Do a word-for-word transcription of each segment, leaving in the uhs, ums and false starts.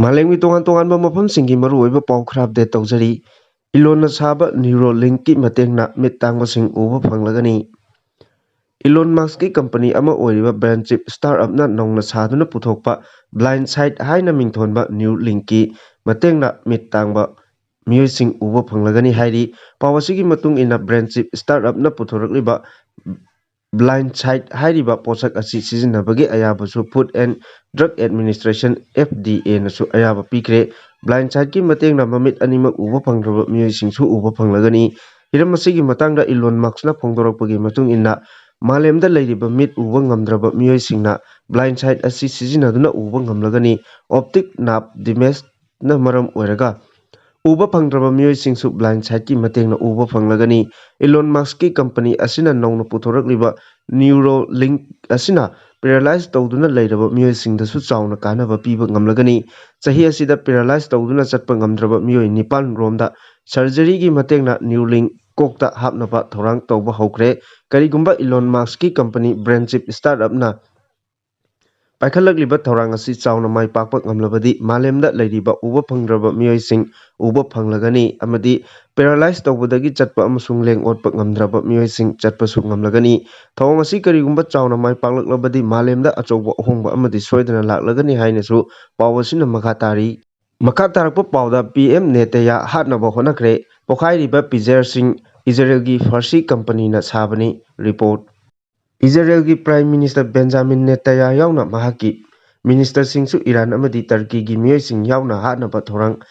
ꯃꯥꯂꯦꯝꯒꯤ ꯇꯣꯉꯥꯟ ꯇꯣꯉꯥꯟꯕ ꯃꯐꯝꯁꯤꯡꯒꯤ ꯃꯔꯨꯑꯣꯏꯕ ꯄꯥꯎ ꯈꯔ ꯑꯞꯗꯦꯠ ꯇꯧꯖꯔꯤ꯫ ꯏꯂꯣꯟꯅ ꯁꯥꯕ ꯅ꯭ꯌꯨꯔꯣꯂꯤꯡꯀꯤ ꯃꯇꯦꯡꯅ ꯃꯤꯠ ꯇꯥꯡꯕꯁꯤꯡ ꯎꯕ ꯐꯪꯂꯒꯅꯤ꯫ ꯏꯂꯣꯟ ꯃꯁꯛꯀꯤ ꯀꯝꯄꯅꯤ ꯑꯃ ꯑꯣꯏꯔꯤꯕ ꯕ꯭ꯔꯦꯟ ꯆꯤꯞ ꯁ꯭ꯇꯥꯔꯠ ꯑꯞꯅ ꯅꯧꯅ ꯁꯥꯗꯨꯅ ꯄꯨꯊꯣꯛꯄ ꯕ꯭ꯂꯥꯏꯟ ꯁꯥꯏꯠ ꯍꯥꯏꯅ ꯃꯤꯡꯊꯣꯟꯕ ꯅ꯭ꯌꯨꯔꯣꯂꯤꯡꯀꯤ ꯃꯇꯦꯡꯅ ꯃꯤꯠ ꯇꯥꯡꯕ ꯃꯤꯑꯣꯏꯁꯤꯡ ꯎꯕ ꯐꯪꯂꯒꯅꯤ ꯍꯥꯏꯔꯤ꯫ ꯄꯥꯎ ꯑꯁꯤꯒꯤ ꯃꯇꯨꯡ ꯏꯟꯅ ꯕ꯭ꯔꯦꯟ ꯆꯤꯞ ꯁ꯭ꯇꯥꯔꯠ ꯑꯞꯅ ꯄꯨꯊꯣꯔꯛꯂꯤꯕ ꯕ꯭ꯂꯥꯏꯟ ꯁꯥꯏꯠ ꯍꯥꯏꯔꯤꯕ ꯄꯣꯠꯁꯛ ꯑꯁꯤ ꯁꯤꯖꯤꯟꯅꯕꯒꯤ ꯑꯌꯥꯕꯁꯨ Food and Drug Administration, F D A, ꯅꯁꯨ ꯑꯌꯥꯕ ꯄꯤꯈ꯭ꯔꯦ꯫ ꯕ꯭ꯂꯥꯏꯟ ꯁꯥꯏꯠꯀꯤ ꯃꯇꯦꯡꯅ ꯃꯃꯤꯠ ꯑꯅꯤꯃꯛ ꯎꯕ ꯐꯪꯗ꯭ꯔꯕ ꯃꯤꯑꯣꯏꯁꯤꯡꯁꯨ ꯎꯕ ꯐꯪꯂꯒꯅꯤ꯫ ꯍꯤꯔꯝ ꯑꯁꯤꯒꯤ ꯃꯇꯥꯡꯗ ꯏꯂꯣꯟ ꯃꯁꯛꯅ ꯐꯣꯡꯗꯣꯔꯛꯄꯒꯤ ꯃꯇꯨꯡ ꯏꯟꯅ, ꯃꯥꯂꯦꯝꯗ ꯂꯩꯔꯤꯕ ꯃꯤꯠ ꯎꯕ ꯉꯝꯗ꯭ꯔꯕ ꯃꯤꯑꯣꯏꯁꯤꯡꯅ ꯕ꯭ꯂꯥꯏꯟ ꯁꯥꯏꯠ ꯑꯁꯤ ꯁꯤꯖꯤꯟꯅꯗꯨꯅ ꯎꯕ ꯉꯝꯂꯒꯅꯤ꯫ ꯑꯣꯞꯇꯤꯛ ꯅꯥꯔꯚ ꯗꯦꯃꯦꯖꯅ ꯃꯔꯝ ꯑꯣꯏꯔꯒ ꯎꯕ ꯐꯪꯗ꯭ꯔꯕ ꯃꯤꯑꯣꯏꯁꯤꯡꯁꯨ ꯕ꯭ꯂꯥꯏꯟ ꯁꯥꯏꯠꯀꯤ ꯃꯇꯦꯡꯅ ꯎꯕ ꯐꯪꯂꯒꯅꯤ꯫ ꯏꯂꯣꯟ ꯃꯁꯛꯀꯤ ꯀꯝꯄꯅꯤ ꯑꯁꯤꯅ ꯅꯧꯅ ꯄꯨꯊꯣꯔꯛꯂꯤꯕ ꯅ꯭ꯌꯨꯔꯣꯂꯤꯡ ꯑꯁꯤꯅ ꯄꯦꯔꯥꯂꯥꯏꯖ ꯇꯧꯗꯨꯅ ꯂꯩꯔꯕ ꯃꯤꯑꯣꯏꯁꯤꯡꯗꯁꯨ ꯆꯥꯎꯅ ꯀꯥꯟꯅꯕ ꯄꯤꯕ ꯉꯝꯂꯒꯅꯤ꯫ ꯆꯍꯤ ꯑꯁꯤꯗ ꯄꯦꯔꯥꯂꯥꯏꯖ ꯇꯧꯗꯨꯅ ꯆꯠꯄ ꯉꯝꯗ꯭ꯔꯕ ꯃꯤꯑꯣꯏ ꯅꯤꯄꯥꯟ ꯔꯣꯝꯗ ꯁꯔꯖꯔꯤꯒꯤ ꯃꯇꯦꯡꯅ ꯅ꯭ꯌꯨꯔꯣꯂꯤꯡ ꯀꯣꯛꯇ ꯍꯥꯞꯅꯕ ꯊꯧꯔꯥꯡ ꯇꯧꯕ ꯍꯧꯈ꯭ꯔꯦ꯫ ꯀꯔꯤꯒꯨꯝꯕ ꯏꯂꯣꯟ ꯃꯁꯛꯀꯤ ꯀꯝꯄꯅꯤ ꯕ꯭ꯔꯦꯟ ꯆꯤꯞ ꯁ꯭ꯇꯥꯔꯠ ꯑꯞꯅ ꯄꯥꯏꯈꯠꯂꯛꯂꯤꯕ ꯊꯧꯔꯥꯡ ꯑꯁꯤ ꯆꯥꯎꯅ ꯃꯥꯏ ꯄꯥꯛꯄ ꯉꯝꯂꯕꯗꯤ, ꯃꯥꯂꯦꯝꯗ ꯂꯩꯔꯤꯕ ꯎꯕ ꯐꯪꯗ꯭ꯔꯕ ꯃꯤꯑꯣꯏꯁꯤꯡ ꯎꯕ ꯐꯪꯂꯒꯅꯤ ꯑꯃꯗꯤ ꯄꯦꯔꯥꯂꯥꯏꯖ ꯇꯧꯕꯗꯒꯤ ꯆꯠꯄ ꯑꯃꯁꯨꯡ ꯂꯦꯡ ꯑꯣꯠꯄ ꯉꯝꯗ꯭ꯔꯕ ꯃꯤꯑꯣꯏꯁꯤꯡ ꯆꯠꯄꯁꯨ ꯉꯝꯂꯒꯅꯤ꯫ ꯊꯧꯑꯣꯡ ꯑꯁꯤ ꯀꯔꯤꯒꯨꯝꯕ ꯆꯥꯎꯅ ꯃꯥꯏ ꯄꯥꯛꯂꯛꯂꯕꯗꯤ, ꯃꯥꯂꯦꯝꯗ ꯑꯆꯧꯕ ꯑꯍꯣꯡꯕ ꯑꯃꯗꯤ ꯁꯣꯏꯗꯅ ꯂꯥꯛꯂꯒꯅꯤ ꯍꯥꯏꯅꯁꯨ ꯄꯥꯎ ꯑꯁꯤꯅ ꯃꯈꯥ ꯇꯥꯔꯤ꯫ ꯃꯈꯥ ꯇꯥꯔꯛꯄ ꯄꯥꯎꯗ, ꯄꯤ ꯑꯦꯝ ꯅꯦꯇꯌꯥ ꯍꯥꯠꯅꯕ ꯍꯣꯠꯅꯈ꯭ꯔꯦ꯫ ꯄꯣꯈꯥꯏꯔꯤꯕ ꯄꯦꯖꯔꯁꯤꯡ ꯏꯖꯔꯦꯜꯒꯤ ꯐꯥꯔꯁꯤ ꯀꯝꯄꯅꯤꯅ ꯁꯥꯕꯅꯤ꯫ ꯔꯤꯄꯣꯔꯠ꯫ ꯏꯖꯔꯦꯜꯒꯤ ꯄ꯭ꯔꯥꯏꯝ ꯃꯤꯅꯤꯁꯇꯔ ꯕꯦꯟꯖꯥꯃꯤꯟ ꯅꯦꯇꯌꯥ ꯌꯥꯎꯅ ꯃꯍꯥꯛꯀꯤ ꯃꯤꯅꯤꯁꯇꯔꯁꯤꯡꯁꯨ ꯏꯔꯥꯟ ꯑꯃꯗꯤ ꯇꯔꯀꯤꯒꯤ ꯃꯤꯑꯣꯏꯁꯤꯡ ꯌꯥꯎꯅ ꯍꯥꯠꯅꯕ ꯊꯧꯔꯥꯡ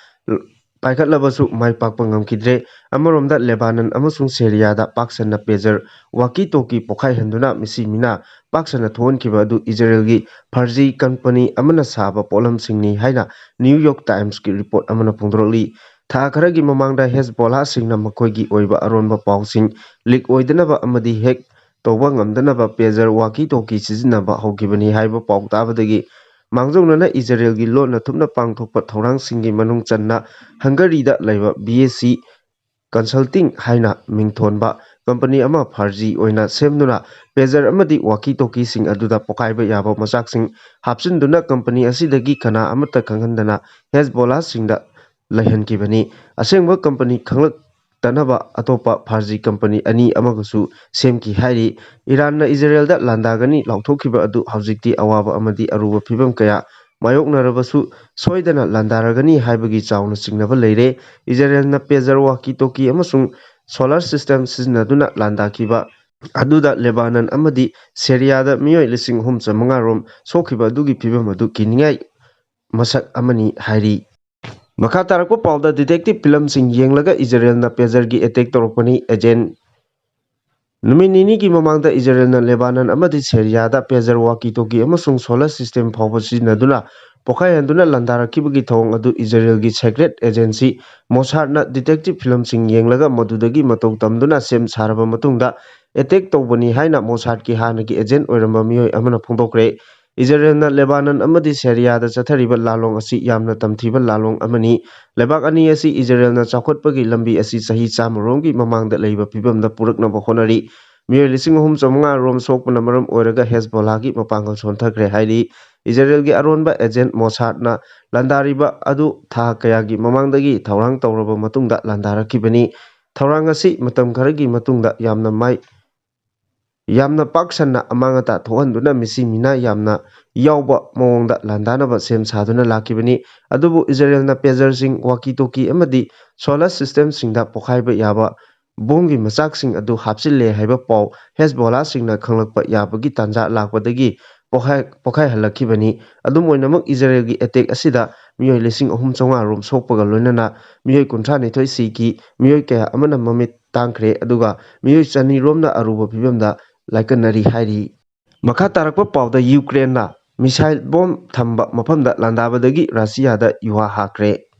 ꯄꯥꯏꯈꯠꯂꯕꯁꯨ ꯃꯥꯏ ꯄꯥꯛꯄ ꯉꯝꯈꯤꯗ꯭ꯔꯦ꯫ ꯑꯃꯔꯣꯝꯗ, ꯂꯦꯕꯥꯅꯟ ꯑꯃꯁꯨꯡ ꯁꯦꯔꯤꯌꯥꯗ ꯄꯥꯛ ꯁꯟꯅ ꯄꯦꯖꯔ ꯋꯥꯀꯤ ꯇꯣꯀꯤ ꯄꯣꯈꯥꯏꯍꯟꯗꯨꯅ ꯃꯤꯁꯤ ꯃꯤꯅꯥ ꯄꯥꯛ ꯁꯟꯅ ꯊꯣꯛꯍꯟꯈꯤꯕ ꯑꯗꯨ ꯏꯖꯔꯦꯜꯒꯤ ꯐꯔꯖꯤ ꯀꯝꯄꯅꯤ ꯑꯃꯅ ꯁꯥꯕ ꯄꯣꯠꯂꯝꯁꯤꯡꯅꯤ ꯍꯥꯏꯅ ꯅ꯭ꯌꯨ ꯌꯣꯔꯛ ꯇꯥꯏꯝꯁꯀꯤ ꯔꯤꯄꯣꯔꯠ ꯑꯃꯅ ꯐꯣꯡꯗꯣꯔꯛꯂꯤ꯫ ꯊꯥ ꯈꯔꯒꯤ ꯃꯃꯥꯡꯗ ꯍꯦꯖꯕꯣꯂꯥꯁꯤꯡꯅ ꯃꯈꯣꯏꯒꯤ ꯑꯣꯏꯕ ꯑꯔꯣꯟꯕ ꯄꯥꯎꯁꯤꯡ ꯂꯤꯛ ꯑꯣꯏꯗꯅꯕ ꯑꯃꯗꯤ ꯍꯦꯛ ꯇꯧꯕ ꯉꯝꯗꯅꯕ ꯄꯦꯖꯔ ꯋꯥꯀꯤ ꯇꯣꯀꯤ ꯁꯤꯖꯤꯟꯅꯕ ꯍꯧꯈꯤꯕꯅꯤ ꯍꯥꯏꯕ ꯄꯥꯎ ꯇꯥꯕꯗꯒꯤ ꯃꯥꯡꯖꯧꯅꯅ ꯏꯖꯔꯦꯜꯒꯤ ꯂꯣꯟꯅ ꯊꯨꯞꯅ ꯄꯥꯡꯊꯣꯛꯄ ꯊꯧꯔꯥꯡꯁꯤꯡꯒꯤ ꯃꯅꯨꯡ ꯆꯟꯅ ꯍꯪꯒꯔꯤꯗ ꯂꯩꯕ ꯕꯤ ꯑꯦꯁ ꯁꯤ ꯀꯟꯁꯜꯇꯤꯡ ꯍꯥꯏꯅ ꯃꯤꯡꯊꯣꯟꯕ ꯀꯝꯄꯅꯤ ꯑꯃ ꯐꯔꯖꯤ ꯑꯣꯏꯅ ꯁꯦꯝꯗꯨꯅ ꯄꯦꯖꯔ ꯑꯃꯗꯤ ꯋꯥꯀꯤ ꯇꯣꯀꯤꯁꯤꯡ ꯑꯗꯨꯗ ꯄꯣꯈꯥꯏꯕ ꯌꯥꯕ ꯃꯆꯥꯛꯁꯤꯡ ꯍꯥꯞꯆꯤꯟꯗꯨꯅ ꯀꯝꯄꯅꯤ ꯑꯁꯤꯗꯒꯤ ꯀꯅꯥ ꯑꯃꯠꯇ ꯈꯪꯍꯟꯗꯅ ꯍꯦꯖꯕꯣꯂꯥꯁꯤꯡꯗ ꯂꯩꯍꯟꯈꯤꯕꯅꯤ꯫ ꯑꯁꯦꯡꯕ ꯀꯝꯄꯅꯤ ꯈꯪꯂꯛꯇꯅꯕ ꯑꯇꯣꯞꯄ ꯐꯔꯖꯤ ꯀꯝꯄꯅꯤ ꯑꯅꯤ ꯑꯃꯒꯁꯨ ꯁꯦꯝꯈꯤ ꯍꯥꯏꯔꯤ꯫ ꯏꯔꯥꯟꯅ ꯏꯖꯔꯦꯜꯗ ꯂꯥꯟꯗꯥꯒꯅꯤ ꯂꯥꯎꯊꯣꯛꯈꯤꯕ ꯑꯗꯨ ꯍꯧꯖꯤꯛꯇꯤ ꯑꯋꯥꯕ ꯑꯃꯗꯤ ꯑꯔꯨꯕ ꯐꯤꯕꯝ ꯀꯌꯥ ꯃꯥꯌꯣꯛꯅꯔꯕꯁꯨ ꯁꯣꯏꯗꯅ ꯂꯥꯟꯗꯥꯔꯒꯅꯤ ꯍꯥꯏꯕꯒꯤ ꯆꯥꯎꯅ ꯆꯤꯡꯅꯕ ꯂꯩꯔꯦ꯫ ꯏꯖꯔꯦꯜꯅ ꯄꯦꯖꯔ, ꯋꯥꯀꯤ ꯇꯣꯀꯤ ꯑꯃꯁꯨꯡ ꯁꯣꯂꯔ ꯁꯤꯁꯇꯦꯝ ꯁꯤꯖꯤꯟꯅꯗꯨꯅ ꯂꯥꯟꯗꯥꯈꯤꯕ ꯑꯗꯨꯗ ꯂꯦꯕꯥꯅꯟ ꯑꯃꯗꯤ ꯁꯦꯔꯤꯌꯥꯗ ꯃꯤꯑꯣꯏ ꯂꯤꯁꯤꯡ ꯑꯍꯨꯝ ꯆꯥꯃꯉꯥ ꯔꯣꯝ ꯁꯣꯛꯈꯤꯕ ꯑꯗꯨꯒꯤ ꯐꯤꯕꯝ ꯑꯗꯨ ꯀꯤꯅꯤꯡꯉꯥꯏ ꯃꯁꯛ ꯑꯃꯅꯤ ꯍꯥꯏꯔꯤ꯫ ꯃꯈꯥ ꯇꯥꯔꯛꯄ ꯄꯥꯎꯗ, ꯗꯤꯇꯦꯛꯇꯤꯚ ꯐꯤꯂꯝꯁꯤꯡ ꯌꯦꯡꯂꯒ ꯏꯖꯔꯦꯜꯅ ꯄꯦꯖꯔꯒꯤ ꯑꯦꯇꯦꯛ ꯇꯧꯔꯛꯄꯅꯤ꯫ ꯑꯦꯖꯦꯟ ꯅꯨꯃꯤꯠ ꯅꯤꯅꯤꯒꯤ ꯃꯃꯥꯡꯗ ꯏꯖꯔꯦꯜꯅ ꯂꯦꯕꯥꯅꯟ ꯑꯃꯗꯤ ꯁꯦꯔꯤꯌꯥꯗ ꯄꯦꯖꯔ, ꯋꯥꯀꯤ ꯇꯣꯀꯤ ꯑꯃꯁꯨꯡ ꯁꯣꯂꯔ ꯁꯤꯁꯇꯦꯝ ꯐꯥꯎꯕ ꯁꯤꯖꯤꯟꯅꯗꯨꯅ ꯄꯣꯈꯥꯏꯍꯟꯗꯨꯅ ꯂꯥꯟꯗꯥꯔꯛꯈꯤꯕꯒꯤ ꯊꯧꯑꯣꯡ ꯑꯗꯨ ꯏꯖꯔꯦꯜꯒꯤ ꯁꯦꯀ꯭ꯔꯦꯠ ꯑꯦꯖꯦꯟꯁꯤ ꯃꯣꯁꯥꯗꯅ ꯗꯤꯇꯦꯛꯇꯤꯚ ꯐꯤꯂꯝꯁꯤꯡ ꯌꯦꯡꯂꯒ ꯃꯗꯨꯗꯒꯤ ꯃꯇꯧ ꯇꯝꯗꯨꯅ ꯁꯦꯝ ꯁꯥꯔꯕ ꯃꯇꯨꯡꯗ ꯑꯦꯇꯦꯛ ꯇꯧꯕꯅꯤ ꯍꯥꯏꯅ ꯃꯣꯁꯥꯗꯀꯤ ꯍꯥꯟꯅꯒꯤ ꯑꯦꯖꯦꯟ ꯑꯣꯏꯔꯝꯕ ꯃꯤꯑꯣꯏ ꯑꯃꯅ ꯐꯣꯡꯗꯣꯛꯈ꯭ꯔꯦ꯫ ꯏꯖꯔꯦꯜꯅ ꯂꯦꯕꯥꯅꯟ ꯑꯃꯗꯤ ꯁꯦꯔꯤꯌꯥꯗ ꯆꯠꯊꯔꯤꯕ ꯂꯥꯂꯣꯡ ꯑꯁꯤ ꯌꯥꯝꯅ ꯇꯝꯊꯤꯕ ꯂꯥꯂꯣꯡ ꯑꯃꯅꯤ꯫ ꯂꯩꯕꯥꯛ ꯑꯅꯤ ꯑꯁꯤ ꯏꯖꯔꯦꯜꯅ ꯆꯥꯎꯈꯠꯄꯒꯤ ꯂꯝꯕꯤ ꯑꯁꯤ ꯆꯍꯤ ꯆꯥꯝꯃ ꯔꯣꯝꯒꯤ ꯃꯃꯥꯡꯗ ꯂꯩꯕ ꯐꯤꯕꯝꯗ ꯄꯨꯔꯛꯅꯕ ꯍꯣꯠꯅꯔꯤ꯫ ꯃꯤꯑꯣꯏ ꯂꯤꯁꯤꯡ ꯑꯍꯨꯝ ꯆꯥꯃꯉꯥ ꯔꯣꯝ ꯁꯣꯛꯄꯅ ꯃꯔꯝ ꯑꯣꯏꯔꯒ ꯍꯦꯖꯕꯣꯂꯥꯒꯤ ꯃꯄꯥꯡꯒꯜ ꯁꯣꯟꯊꯈ꯭ꯔꯦ ꯍꯥꯏꯔꯤ꯫ ꯏꯖꯔꯦꯜꯒꯤ ꯑꯔꯣꯟꯕ ꯑꯦꯖꯦꯟ ꯃꯣꯁꯥꯗꯅ ꯂꯥꯟꯗꯥꯔꯤꯕ ꯑꯗꯨ ꯊꯥ ꯀꯌꯥꯒꯤ ꯃꯃꯥꯡꯗꯒꯤ ꯊꯧꯔꯥꯡ ꯇꯧꯔꯕ ꯃꯇꯨꯡꯗ ꯂꯥꯟꯗꯥꯔꯛꯈꯤꯕꯅꯤ꯫ ꯊꯧꯔꯥꯡ ꯑꯁꯤ ꯃꯇꯝ ꯈꯔꯒꯤ ꯃꯇꯨꯡꯗ ꯌꯥꯝꯅ ꯃꯥꯏ ꯌꯥꯝꯅ ꯄꯥꯛ ꯁꯟꯅ ꯑꯃꯥꯡ ꯑꯇꯥ ꯊꯣꯛꯍꯟꯗꯨꯅ ꯃꯤꯁꯤ ꯃꯤꯅꯥ ꯌꯥꯝꯅ ꯌꯥꯎꯕ ꯃꯑꯣꯡꯗ ꯂꯥꯟꯗꯥꯅꯕ ꯁꯦꯝ ꯁꯥꯗꯨꯅ ꯂꯥꯛꯈꯤꯕꯅꯤ꯫ ꯑꯗꯨꯕꯨ ꯏꯖꯔꯦꯜꯅ ꯄꯦꯖꯔꯁꯤꯡ, ꯋꯥꯀꯤ ꯇꯣꯀꯤ ꯑꯃꯗꯤ ꯁꯣꯂꯔ ꯁꯤꯁꯇꯦꯝꯁꯤꯡꯗ ꯄꯣꯈꯥꯏꯕ ꯌꯥꯕ ꯕꯣꯝꯒꯤ ꯃꯆꯥꯛꯁꯤꯡ ꯑꯗꯨ ꯍꯥꯞꯆꯤꯜꯂꯦ ꯍꯥꯏꯕ ꯄꯥꯎ ꯍꯦꯖꯕꯣꯂꯥꯁꯤꯡꯅ ꯈꯪꯂꯛꯄ ꯌꯥꯕꯒꯤ ꯇꯥꯟꯖꯥ ꯂꯥꯛꯄꯗꯒꯤ ꯄꯣꯈꯥꯏ-, ꯄꯣꯈꯥꯏꯍꯜꯂꯛꯈꯤꯕꯅꯤ꯫ ꯑꯗꯨꯝ ꯑꯣꯏꯅꯃꯛ, ꯏꯖꯔꯦꯜꯒꯤ ꯑꯦꯇꯦꯛ ꯑꯁꯤꯗ ꯃꯤꯑꯣꯏ ꯂꯤꯁꯤꯡ ꯑꯍꯨꯝ ꯆꯥꯃꯉꯥ ꯔꯣꯝ ꯁꯣꯛꯄꯒ ꯂꯣꯏꯅꯅ ꯃꯤꯑꯣꯏ ꯀꯨꯟꯊ꯭ꯔꯥ ꯅꯤꯊꯣꯏ ꯁꯤꯈꯤ, ꯃꯤꯑꯣꯏ ꯀꯌꯥ ꯑꯃꯅ ꯃꯃꯤꯠ ꯇꯥꯡꯈ꯭ꯔꯦ, ꯑꯗꯨꯒ ꯃꯤꯑꯣꯏ ꯆꯅꯤ ꯔꯣꯝꯅ ꯑꯔꯨꯕ ꯐꯤꯕꯝꯗ ꯂꯥꯏꯀꯠꯅꯔꯤ ꯍꯥꯏꯔꯤ꯫ ꯃꯈꯥ ꯇꯥꯔꯛꯄ ꯄꯥꯎꯗ, ꯌꯨꯀ꯭ꯔꯦꯟꯅ ꯃꯤꯁꯥꯏꯜ ꯕꯣꯝ ꯊꯝꯕ ꯃꯐꯝꯗ ꯂꯥꯟꯗꯥꯕꯗꯒꯤ ꯔꯁꯤꯌꯥꯗ ꯌꯨꯍꯥ ꯍꯥꯈ꯭ꯔꯦ꯫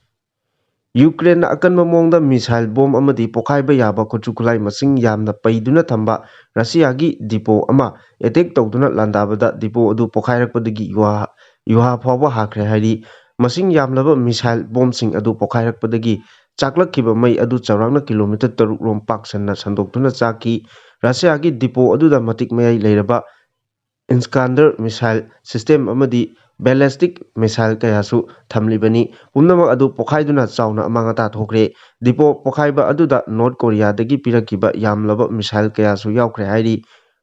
ꯌꯨꯀ꯭ꯔꯦꯟꯅ ꯑꯀꯟꯕ ꯃꯑꯣꯡꯗ ꯃꯤꯁꯥꯏꯜ ꯕꯣꯝ ꯑꯃꯗꯤ ꯄꯣꯈꯥꯏꯕ ꯌꯥꯕ ꯈꯨꯠꯁꯨ ꯈꯨꯠꯂꯥꯏ ꯃꯁꯤꯡ ꯌꯥꯝꯅ ꯄꯩꯗꯨꯅ ꯊꯝꯕ ꯔꯁꯤꯌꯥꯒꯤ ꯗꯤꯄꯣ ꯑꯃ ꯑꯦꯇꯦꯛ ꯇꯧꯗꯨꯅ ꯂꯥꯟꯗꯥꯕꯗ ꯗꯤꯄꯣ ꯑꯗꯨ ꯄꯣꯈꯥꯏꯔꯛꯄꯗꯒꯤ ꯌꯨꯍꯥ, ꯌꯨꯍꯥ ꯐꯥꯎꯕ ꯍꯥꯈ꯭ꯔꯦ ꯍꯥꯏꯔꯤ꯫ ꯃꯁꯤꯡ ꯌꯥꯝꯂꯕ ꯃꯤꯁꯥꯏꯜ ꯕꯣꯝꯁꯤꯡ ꯑꯗꯨ ꯄꯣꯈꯥꯏꯔꯛꯄꯗꯒꯤ ꯆꯥꯛꯂꯛꯈꯤꯕ ꯃꯩ ꯑꯗꯨ ꯆꯥꯎꯔꯥꯛꯅ ꯀꯤꯂꯣꯃꯤꯇꯔ ꯇꯔꯨꯛ ꯔꯣꯝ ꯄꯥꯛ ꯁꯟꯅ ꯁꯟꯗꯣꯛꯇꯨꯅ ꯆꯥꯛꯈꯤ꯫ ꯔꯁꯤꯌꯥꯒꯤ ꯗꯤꯄꯣ ꯑꯗꯨꯗ ꯃꯇꯤꯛ ꯃꯌꯥꯏ ꯂꯩꯔꯕ ꯏꯁꯀꯥꯟꯗꯔ ꯃꯤꯁꯥꯏꯜ ꯁꯤꯁꯇꯦꯝ ꯑꯃꯗꯤ ꯕꯦꯂꯦꯁꯇꯤꯛ ꯃꯤꯁꯥꯏꯜ ꯀꯌꯥꯁꯨ ꯊꯝꯂꯤꯕꯅꯤ꯫ ꯄꯨꯝꯅꯃꯛ ꯑꯗꯨ ꯄꯣꯈꯥꯏꯗꯨꯅ ꯆꯥꯎꯅ ꯑꯃꯥꯡ ꯑꯇꯥ ꯊꯣꯛꯈ꯭ꯔꯦ꯫ ꯗꯤꯄꯣ ꯄꯣꯈꯥꯏꯕ ꯑꯗꯨꯗ ꯅꯣꯔꯠ ꯀꯣꯔꯤꯌꯥꯗꯒꯤ ꯄꯤꯔꯛꯈꯤꯕ ꯌꯥꯝꯂꯕ ꯃꯤꯁꯥꯏꯜ ꯀꯌꯥꯁꯨ ꯌꯥꯎꯈ꯭ꯔꯦ ꯍꯥꯏꯔꯤ꯫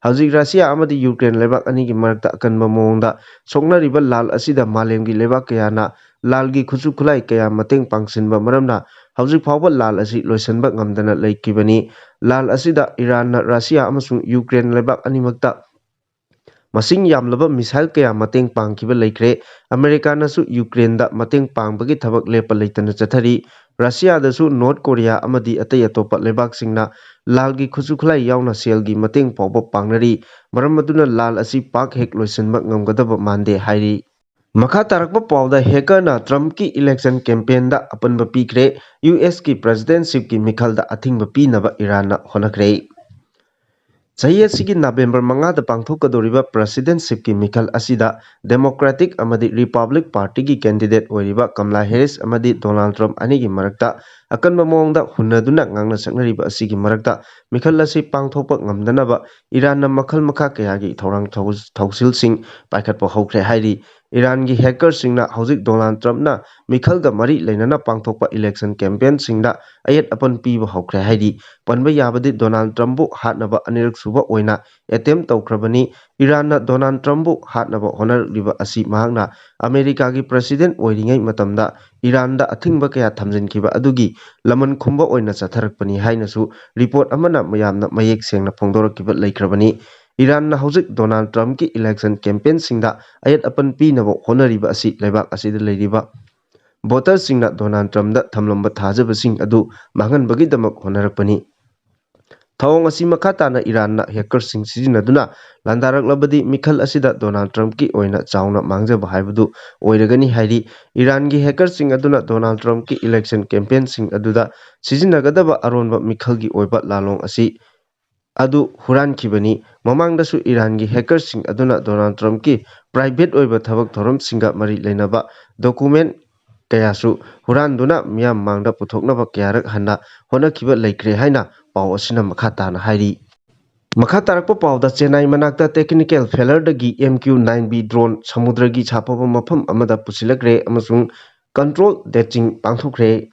ꯍꯧꯖꯤꯛ ꯔꯁꯤꯌꯥ ꯑꯃꯗꯤ ꯌꯨꯀ꯭ꯔꯦꯟ ꯂꯩꯕꯥꯛ ꯑꯅꯤꯒꯤ ꯃꯔꯛꯇ ꯑꯀꯟꯕ ꯃꯑꯣꯡꯗ ꯁꯣꯛꯅꯔꯤꯕ ꯂꯥꯜ ꯑꯁꯤꯗ ꯃꯥꯂꯦꯝꯒꯤ ꯂꯩꯕꯥꯛ ꯀꯌꯥꯅ ꯂꯥꯜꯒꯤ ꯈꯨꯠꯁꯨ ꯈꯨꯠꯂꯥꯏ ꯀꯌꯥ ꯃꯇꯦꯡ ꯄꯥꯡꯁꯤꯟꯕ ꯃꯔꯝꯅ ꯍꯧꯖꯤꯛ ꯐꯥꯎꯕ ꯂꯥꯜ ꯑꯁꯤ ꯂꯣꯏꯁꯤꯟꯕ ꯉꯝꯗꯅ ꯂꯩꯈꯤꯕꯅꯤ꯫ ꯂꯥꯜ ꯑꯁꯤꯗ ꯏꯔꯥꯟꯅ ꯔꯁꯤꯌꯥ ꯑꯃꯁꯨꯡ ꯌꯨꯀ꯭ꯔꯦꯟ ꯂꯩꯕꯥꯛ ꯑꯅꯤꯃꯛꯇ ꯃꯁꯤꯡ ꯌꯥꯝꯂꯕ ꯃꯤꯁꯥꯏꯜ ꯀꯌꯥ ꯃꯇꯦꯡ ꯄꯥꯡꯈꯤꯕ ꯂꯩꯈ꯭ꯔꯦ꯫ ꯑꯃꯦꯔꯤꯀꯥꯅꯁꯨ ꯌꯨꯀ꯭ꯔꯦꯟꯗ ꯃꯇꯦꯡ ꯄꯥꯡꯕꯒꯤ ꯊꯕꯛ ꯂꯦꯞꯄ ꯂꯩꯇꯅ ꯆꯠꯊꯔꯤ꯫ ꯔꯁꯤꯌꯥꯗꯁꯨ ꯅꯣꯔꯠ ꯀꯣꯔꯤꯌꯥ ꯑꯃꯗꯤ ꯑꯇꯩ ꯑꯇꯣꯞꯄ ꯂꯩꯕꯥꯛꯁꯤꯡꯅ ꯂꯥꯜꯒꯤ ꯈꯨꯠꯁꯨ ꯈꯨꯠꯂꯥꯏ ꯌꯥꯎꯅ ꯁꯦꯜꯒꯤ ꯃꯇꯦꯡ ꯐꯥꯎꯕ ꯄꯥꯡꯅꯔꯤ꯫ ꯃꯔꯝ ꯑꯗꯨꯅ ꯂꯥꯜ ꯑꯁꯤ ꯄꯥꯛ ꯍꯦꯛ ꯂꯣꯏꯁꯤꯟꯕ ꯉꯝꯒꯗꯕ ꯃꯥꯟꯗꯦ ꯍꯥꯏꯔꯤ꯫ ꯃꯈꯥ ꯇꯥꯔꯛꯄ ꯄꯥꯎꯗ ꯍꯦꯀꯔꯅ ꯇ꯭ꯔꯝꯞꯀꯤ ꯏꯂꯦꯛꯁꯟ ꯀꯦꯝꯄꯦꯟꯗ ꯑꯄꯟꯕ ꯄꯤꯈ꯭ꯔꯦ꯫ ꯌꯨ ꯑꯦꯁꯀꯤ ꯄ꯭ꯔꯦꯁꯤꯗꯦꯟꯁꯤꯞꯀꯤ ꯃꯤꯈꯜꯗ ꯑꯊꯤꯡꯕ ꯄꯤꯅꯕ ꯏꯔꯥꯟꯅ ꯍꯣꯠꯅꯈ꯭ꯔꯦ꯫ ꯆꯍꯤ ꯑꯁꯤꯒꯤ ꯅꯕꯦꯝꯕꯔ ꯃꯉꯥꯗ ꯄꯥꯡꯊꯣꯛꯀꯗꯧꯔꯤꯕ ꯄ꯭ꯔꯦꯁꯤꯗꯦꯟꯁꯤꯞꯀꯤ ꯃꯤꯈꯜ ꯑꯁꯤꯗ ꯗꯦꯃꯣꯀ꯭ꯔꯦꯇꯤꯛ ꯑꯃꯗꯤ ꯔꯤꯄꯕ꯭ꯂꯤꯛ ꯄꯥꯔꯇꯤꯒꯤ ꯀꯦꯟꯗꯤꯗꯦꯠ ꯑꯣꯏꯔꯤꯕ ꯀꯝꯂꯥ ꯍꯦꯔꯤꯁ ꯑꯃꯗꯤ ꯗꯣꯅꯥꯜꯗ ꯇ꯭ꯔꯝꯞ ꯑꯅꯤꯒꯤ ꯃꯔꯛꯇ ꯑꯀꯟꯕ ꯃꯑꯣꯡꯗ ꯍꯨꯟꯅꯗꯨꯅ ꯉꯥꯡꯅ ꯁꯛꯅꯔꯤꯕ ꯑꯁꯤꯒꯤ ꯃꯔꯛꯇ ꯃꯤꯈꯜ ꯑꯁꯤ ꯄꯥꯡꯊꯣꯛꯄ ꯉꯝꯗꯅꯕ ꯏꯔꯥꯟꯅ ꯃꯈꯜ ꯃꯈꯥ ꯀꯌꯥꯒꯤ ꯊꯧꯔꯥꯡ ꯊꯧ-, ꯊꯧꯁꯤꯜꯁꯤꯡ ꯄꯥꯏꯈꯠꯄ ꯍꯧꯈ꯭ꯔꯦ ꯍꯥꯏꯔꯤ꯫ ꯏꯔꯥꯟꯒꯤ ꯍꯦꯀꯔꯁꯤꯡꯅ ꯍꯧꯖꯤꯛ ꯗꯣꯅꯥꯜꯗ ꯇ꯭ꯔꯝꯞꯅ ꯃꯤꯈꯜꯒ ꯃꯔꯤ ꯂꯩꯅꯅ ꯄꯥꯡꯊꯣꯛꯄ ꯏꯂꯦꯛꯁꯟ ꯀꯦꯝꯄꯦꯟꯁꯤꯡꯗ ꯑꯌꯦꯠ ꯑꯄꯟ ꯄꯤꯕ ꯍꯧꯈ꯭ꯔꯦ ꯍꯥꯏꯔꯤ꯫ ꯄꯟꯕ ꯌꯥꯕꯗꯤ ꯗꯣꯅꯥꯜꯗ ꯇ꯭ꯔꯝꯞꯄꯨ ꯍꯥꯠꯅꯕ ꯑꯅꯤꯔꯛ ꯁꯨꯕ ꯑꯣꯏꯅ ꯑꯦꯇꯦꯝꯞ ꯇꯧꯈ꯭ꯔꯕꯅꯤ꯫ ꯏꯔꯥꯟꯅ ꯗꯣꯅꯥꯜꯗ ꯇ꯭ꯔꯝꯞꯄꯨ ꯍꯥꯠꯅꯕ ꯍꯣꯠꯅꯔꯛꯂꯤꯕ ꯑꯁꯤ ꯃꯍꯥꯛꯅ ꯑꯃꯦꯔꯤꯀꯥꯒꯤ ꯄ꯭ꯔꯦꯁꯤꯗꯦꯟꯠ ꯑꯣꯏꯔꯤꯉꯩ ꯃꯇꯝꯗ ꯏꯔꯥꯟꯗ ꯑꯊꯤꯡꯕ ꯀꯌꯥ ꯊꯝꯖꯤꯟꯈꯤꯕ ꯑꯗꯨꯒꯤ ꯂꯃꯟ ꯈꯨꯝꯕ ꯑꯣꯏꯅ ꯆꯠꯊꯔꯛꯄꯅꯤ ꯍꯥꯏꯅꯁꯨ ꯔꯤꯄꯣꯔꯠ ꯑꯃꯅ ꯃꯌꯥꯝꯅ ꯃꯌꯦꯛ ꯁꯦꯡꯅ ꯐꯣꯡꯗꯣꯔꯛꯈꯤꯕ ꯂꯩꯈ꯭ꯔꯕꯅꯤ꯫ ꯏꯔꯥꯟꯅ ꯍꯧꯖꯤꯛ ꯗꯣꯅꯥꯜꯗ ꯇ꯭ꯔꯝꯞꯀꯤ ꯏꯂꯦꯛꯁꯟ ꯀꯦꯝꯄꯦꯟꯁꯤꯡꯗ ꯑꯌꯦꯠ ꯑꯄꯟ ꯄꯤꯅꯕ ꯍꯣꯠꯅꯔꯤꯕ ꯑꯁꯤ ꯂꯩꯕꯥꯛ ꯑꯁꯤꯗ ꯂꯩꯔꯤꯕ ꯚꯣꯇꯔꯁꯤꯡꯅ ꯗꯣꯅꯥꯜꯗ ꯇ꯭ꯔꯝꯞꯗ ꯊꯝꯂꯝꯕ ꯊꯥꯖꯕꯁꯤꯡ ꯑꯗꯨ ꯃꯥꯡꯍꯟꯕꯒꯤꯗꯃꯛ ꯍꯣꯠꯅꯔꯛꯄꯅꯤ꯫ ꯊꯧꯑꯣꯡ ꯑꯁꯤ ꯃꯈꯥ ꯇꯥꯅ ꯏꯔꯥꯟꯅ ꯍꯦꯀꯔꯁꯤꯡ ꯁꯤꯖꯤꯟꯅꯗꯨꯅ ꯂꯥꯟꯗꯥꯔꯛꯂꯕꯗꯤ ꯃꯤꯈꯜ ꯑꯁꯤꯗ ꯗꯣꯅꯥꯜꯗ ꯇ꯭ꯔꯝꯞꯀꯤ ꯑꯣꯏꯅ ꯆꯥꯎꯅ ꯃꯥꯡꯖꯕ ꯍꯥꯏꯕꯗꯨ ꯑꯣꯏꯔꯒꯅꯤ ꯍꯥꯏꯔꯤ꯫ ꯏꯔꯥꯟꯒꯤ ꯍꯦꯀꯔꯁꯤꯡ ꯑꯗꯨꯅ ꯗꯣꯅꯥꯜꯗ ꯇ꯭ꯔꯝꯞꯀꯤ ꯏꯂꯦꯛꯁꯟ ꯀꯦꯝꯄꯦꯟꯁꯤꯡ ꯑꯗꯨꯗ ꯁꯤꯖꯤꯟꯅꯒꯗꯕ ꯑꯔꯣꯟꯕ ꯃꯤꯈꯜꯒꯤ ꯑꯣꯏꯕ ꯂꯥꯂꯣꯡ ꯑꯁꯤ ꯑꯗꯨ ꯍꯨꯔꯥꯟꯈꯤꯕꯅꯤ꯫ ꯃꯃꯥꯡꯗꯁꯨ ꯏꯔꯥꯟꯒꯤ ꯍꯦꯀꯔꯁꯤꯡ ꯑꯗꯨꯅ ꯗꯣꯅꯥꯜꯗ ꯇ꯭ꯔꯝꯞꯀꯤ ꯄ꯭ꯔꯥꯏꯚꯦꯠ ꯑꯣꯏꯕ ꯊꯕꯛ ꯊꯧꯔꯝꯁꯤꯡꯒ ꯃꯔꯤ ꯂꯩꯅꯕ ꯗꯣꯀꯨꯃꯦꯟ ꯀꯌꯥꯁꯨ ꯍꯨꯔꯥꯟꯗꯨꯅ ꯃꯤꯌꯥꯝ ꯃꯥꯡꯗ ꯄꯨꯊꯣꯛꯅꯕ ꯀꯌꯥꯔꯛ ꯍꯟꯅ ꯍꯣꯠꯅꯈꯤꯕ ꯂꯩꯈ꯭ꯔꯦ ꯍꯥꯏꯅ ꯄꯥꯎ ꯑꯁꯤꯅ ꯃꯈꯥ ꯇꯥꯅ ꯍꯥꯏꯔꯤ꯫ ꯃꯈꯥ ꯇꯥꯔꯛꯄ ꯄꯥꯎꯗ ꯆꯦꯟꯅꯥꯏ ꯃꯅꯥꯛꯇ technical failureꯗꯒꯤ M Q nine B drone ꯁꯃꯨꯗ꯭ꯔꯒꯤ ꯁꯥꯐꯕ ꯃꯐꯝ ꯑꯃꯗ ꯄꯨꯁꯤꯜꯂꯛꯈ꯭ꯔꯦ ꯑꯃꯁꯨꯡ control detaching ꯄꯥꯡꯊꯣꯛꯈ꯭ꯔꯦ꯫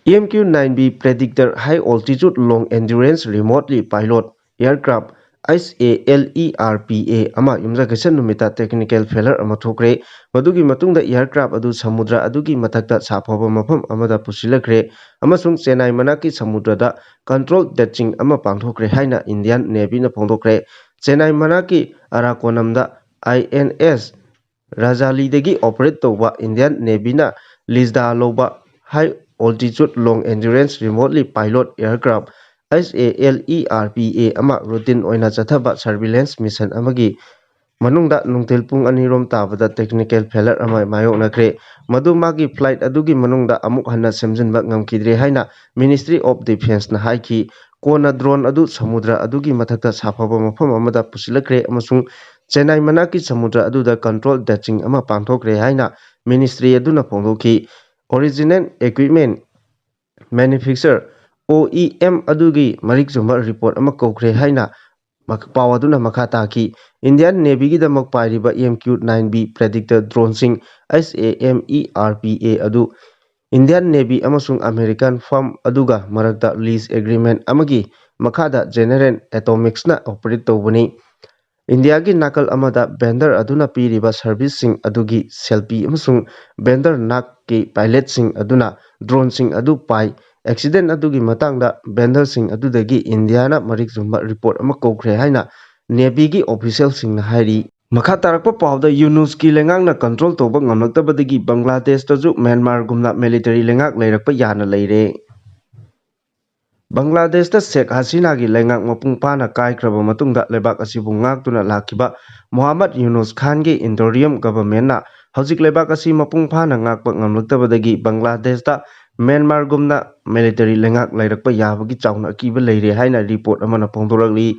M Q nine B Predator high altitude long endurance remotely pilot aircraft, H A L E R P A, ꯑꯃ ꯌꯨꯝꯖꯀꯩꯁ ꯅꯨꯃꯤꯠꯇ technical failure ꯑꯃ ꯊꯣꯛꯈ꯭ꯔꯦ꯫ ꯃꯗꯨꯒꯤ ꯃꯇꯨꯡꯗ aircraft ꯑꯗꯨ ꯁꯃꯨꯗ꯭ꯔ ꯑꯗꯨꯒꯤ ꯃꯊꯛꯇ ꯁꯥꯐꯕ ꯃꯐꯝ ꯑꯃꯗ ꯄꯨꯁꯤꯜꯂꯛꯈ꯭ꯔꯦ ꯑꯃꯁꯨꯡ ꯆꯦꯟꯅꯥꯏ ꯃꯅꯥꯛꯀꯤ ꯁꯃꯨꯗ꯭ꯔꯗ control detaching ꯑꯃ ꯄꯥꯡꯊꯣꯛꯈ꯭ꯔꯦ ꯍꯥꯏꯅ Indian Navyꯅ ꯐꯣꯡꯗꯣꯛꯈ꯭ꯔꯦ꯫ Chennai ꯃꯅꯥꯛꯀꯤ ꯑꯔꯥꯀꯣꯅꯝꯗ I N S ꯔꯥꯖꯥꯂꯤꯗꯒꯤ operate ꯇꯧꯕ Indian Navyꯅ ꯂꯤꯖꯗꯥ ꯂꯧꯕ high altitude long endurance remotely pilot aircraft, H A L E R P A, ꯑꯃ routine ꯑꯣꯏꯅ ꯆꯠꯊꯕ surveillance mission ꯑꯃꯒꯤ ꯃꯅꯨꯡꯗ ꯅꯨꯡꯊꯤꯜ ꯄꯨꯡ ꯑꯅꯤꯔꯣꯝ ꯇꯥꯕꯗ technical failure ꯑꯃ ꯃꯥꯌꯣꯛꯅꯈ꯭ꯔꯦ꯫ ꯃꯗꯨ ꯃꯥꯒꯤ flight ꯑꯗꯨꯒꯤ ꯃꯅꯨꯡꯗ ꯑꯃꯨꯛ ꯍꯟꯅ ꯁꯦꯝꯖꯤꯟꯕ ꯉꯝꯈꯤꯗ꯭ꯔꯦ ꯍꯥꯏꯅ Ministry of Defenceꯅ ꯍꯥꯏꯈꯤ꯫ ꯀꯣꯟꯅ drone ꯑꯗꯨ ꯁꯃꯨꯗ꯭ꯔ ꯑꯗꯨꯒꯤ ꯃꯊꯛꯇ ꯁꯥꯐꯕ ꯃꯐꯝ ꯑꯃꯗ ꯄꯨꯁꯤꯜꯂꯛꯈ꯭ꯔꯦ ꯑꯃꯁꯨꯡ ꯆꯦꯟꯅꯥꯏ ꯃꯅꯥꯛꯀꯤ ꯁꯃꯨꯗ꯭ꯔ ꯑꯗꯨꯗ control detaching ꯑꯃ ꯄꯥꯡꯊꯣꯛꯈ꯭ꯔꯦ ꯍꯥꯏꯅ ministry ꯑꯗꯨꯅ ꯐꯣꯡꯗꯣꯛꯈꯤ꯫ Original Equipment Manufacturer, O E M, ꯑꯗꯨꯒꯤ ꯃꯔꯤꯛ ꯆꯨꯝꯕ report ꯑꯃ ꯀꯧꯈ꯭ꯔꯦ ꯍꯥꯏꯅ ꯃꯛ-, ꯄꯥꯎ ꯑꯗꯨꯅ ꯃꯈꯥ ꯇꯥꯈꯤ꯫ Indian Navyꯒꯤꯗꯃꯛ ꯄꯥꯏꯔꯤꯕ M Q nine B Predator droneꯁꯤꯡ, H A M E R P A, ꯑꯗꯨ Indian Navy ꯑꯃꯁꯨꯡ American firm ꯑꯗꯨꯒ ꯃꯔꯛꯇ lease agreement ꯑꯃꯒꯤ ꯃꯈꯥꯗ General Atomicsꯅ operate ꯇꯧꯕꯅꯤ꯫ ꯏꯟꯗꯤꯌꯥꯒꯤ ꯅꯥꯀꯜ ꯑꯃꯗ vendor ꯑꯗꯨꯅ ꯄꯤꯔꯤꯕ serviceꯁꯤꯡ ꯑꯗꯨꯒꯤ ꯁꯦꯜꯐꯤ ꯑꯃꯁꯨꯡ vendor ꯅꯥꯛꯀꯤ pilotꯁꯤꯡ ꯑꯗꯨꯅ droneꯁꯤꯡ ꯑꯗꯨ ꯄꯥꯏ꯫ Accident ꯑꯗꯨꯒꯤ ꯃꯇꯥꯡꯗ vendorꯁꯤꯡ ꯑꯗꯨꯗꯒꯤ ꯏꯟꯗꯤꯌꯥꯅ ꯃꯔꯤꯛ ꯆꯨꯝꯕ report ꯑꯃ ꯀꯧꯈ꯭ꯔꯦ ꯍꯥꯏꯅ Navyꯒꯤ officialꯁꯤꯡꯅ ꯍꯥꯏꯔꯤ꯫ ꯃꯈꯥ ꯇꯥꯔꯛꯄ ꯄꯥꯎꯗ ꯌꯨꯅꯨꯁꯀꯤ ꯂꯩꯉꯥꯛꯅ control ꯇꯧꯕ ꯉꯝꯂꯛꯇꯕꯗꯒꯤ ꯕꯪꯒ꯭ꯂꯥꯗꯦꯁꯇꯁꯨ ꯃ꯭ꯌꯥꯟꯃꯥꯔꯒꯨꯝꯅ military ꯂꯩꯉꯥꯛ ꯂꯩꯔꯛꯄ ꯌꯥꯅ ꯂꯩꯔꯦ꯫ ꯕꯪꯒ꯭ꯂꯥꯗꯦꯁꯇ ꯁꯦꯈ ꯍꯁꯤꯅꯥꯒꯤ ꯂꯩꯉꯥꯛ ꯃꯄꯨꯡ ꯐꯥꯅ ꯀꯥꯏꯈ꯭ꯔꯕ ꯃꯇꯨꯡꯗ ꯂꯩꯕꯥꯛ ꯑꯁꯤꯕꯨ ꯉꯥꯛꯇꯨꯅ ꯂꯥꯛꯈꯤꯕ ꯃꯣꯍꯥꯃꯗ ꯌꯨꯅꯨꯁ ꯈꯥꯟꯒꯤ interim governmentꯅ ꯍꯧꯖꯤꯛ ꯂꯩꯕꯥꯛ ꯑꯁꯤ ꯃꯄꯨꯡ ꯐꯥꯅ ꯉꯥꯛꯄ ꯉꯝꯂꯛꯇꯕꯗꯒꯤ ꯕꯪꯒ꯭ꯂꯥꯗꯦꯁꯇ ꯃ꯭ꯌꯥꯟꯃꯥꯔꯒꯨꯝꯅ military ꯂꯩꯉꯥꯛ ꯂꯩꯔꯛꯄ ꯌꯥꯕꯒꯤ ꯆꯥꯎꯅ ꯑꯀꯤꯕ ꯂꯩꯔꯦ ꯍꯥꯏꯅ report ꯑꯃꯅ ꯐꯣꯡꯗꯣꯔꯛꯂꯤ꯫